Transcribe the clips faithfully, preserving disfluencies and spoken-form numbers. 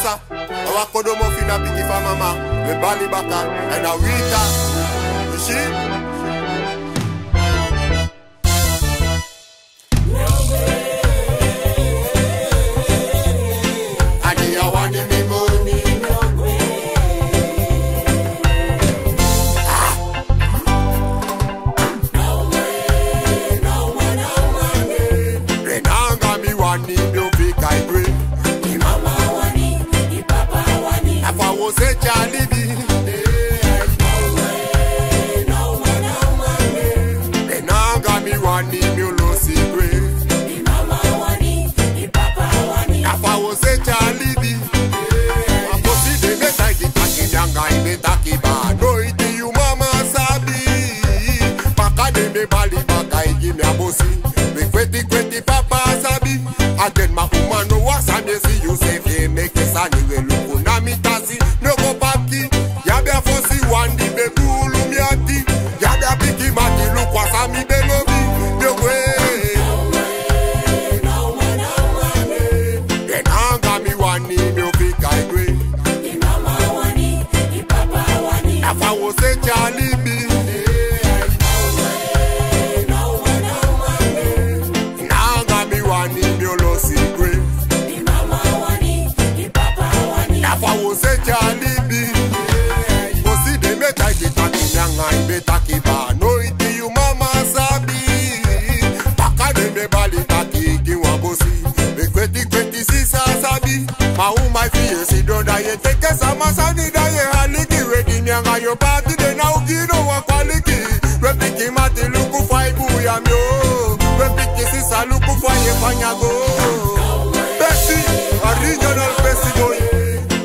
Sa, a wan kodo mofu na pikin fu a mama, we bali baka, èn a wita. Yu si? A di a wani mi moni. Den anga mi wani mi o fika e gwe. Mi mama wani, mi papa wani. A fa wo se tyali bi. Den anga mi wani mi o losi gwe. Mi mama wani, mi papa wani. A fa wo se tyali bi. A fosi den be taigi taki, den anga i be taki ba. Noiti yu mama sabi. Baka den be bali baka e gi mi a bosi. Mi kweti kweti papa sabi. A den ma uma no wan sani e si yu sefi e meke sani we luku na mi tasi. No go paki. Ya be a fosi wan di be bulu mi ati. Ya be a pikin mati luku a san mi be lobi. Yo gwe. Den anga mi wani mi o fika e gwe. A fa wo se tyali bi. Den anga mi wani mi o losi gwe. A fa wo se tyali bi. Fosi den be taigi taki, den anga i be taki ba. Noiti yu mama sabi. Baka den be bali taki gi wan bosi. Mi kweti kweti sisa sabi. Ma uma e fi e sidon da ye teke sama sani da ye aliki. We di mi anga yu pati de na u gi no wan kwaliki. We pikin mati luku fa i buya mi o. We pikin sisa luku fa ye fanya go. Pesi, original Pesi boy.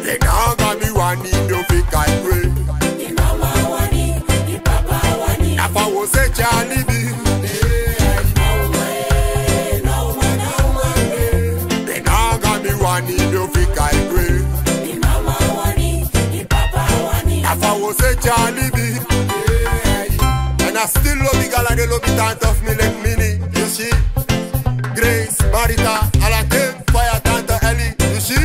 Den anga mi wani mi o fika e gwe. A fa wo se tyali bi. Den anga mi wani mi o fika e gwe. A fa wo se tyali bi. Èn a still lobi gala, den lobi tanta fu mi leki Mini, yu si. Grace, Marita, ala den faya tanta Ellie, yu si.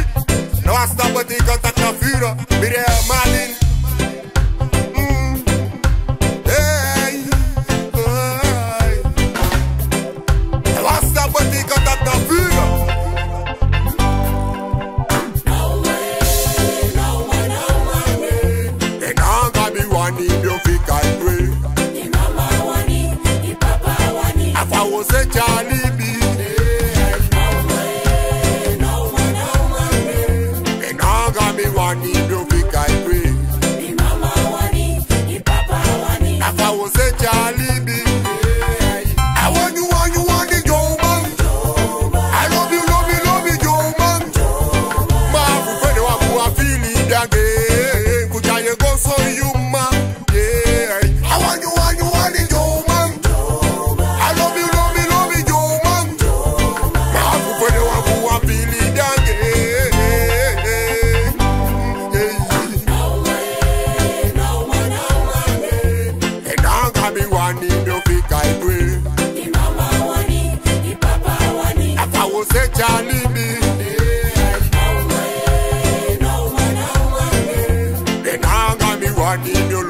No a stap beti kon taki na furu, Miriam, Marlin. Mm. Hey, hey. Rasta boti kan taki na furu. Den anga mi wani mi o fika e gwe. A fa wo se tyali bi. Den anga mi wani mi o fika e gwe. A fa wo se tyali bi. A wani, wani, wani Joe man. A lobi, lobi, lobi Joe man. Ma fu fede wan bun a fili dange. Kuta ye go so yu ma. Yeah. A wani, wani, wani Joe man. A lobi, lobi, lobi Joe man. Ma fu fede wan bun a fili dange. Yeah. Den anga mi wani mi o fika e gwe. A fa wo se tyali bi. Den anga mi wani mi o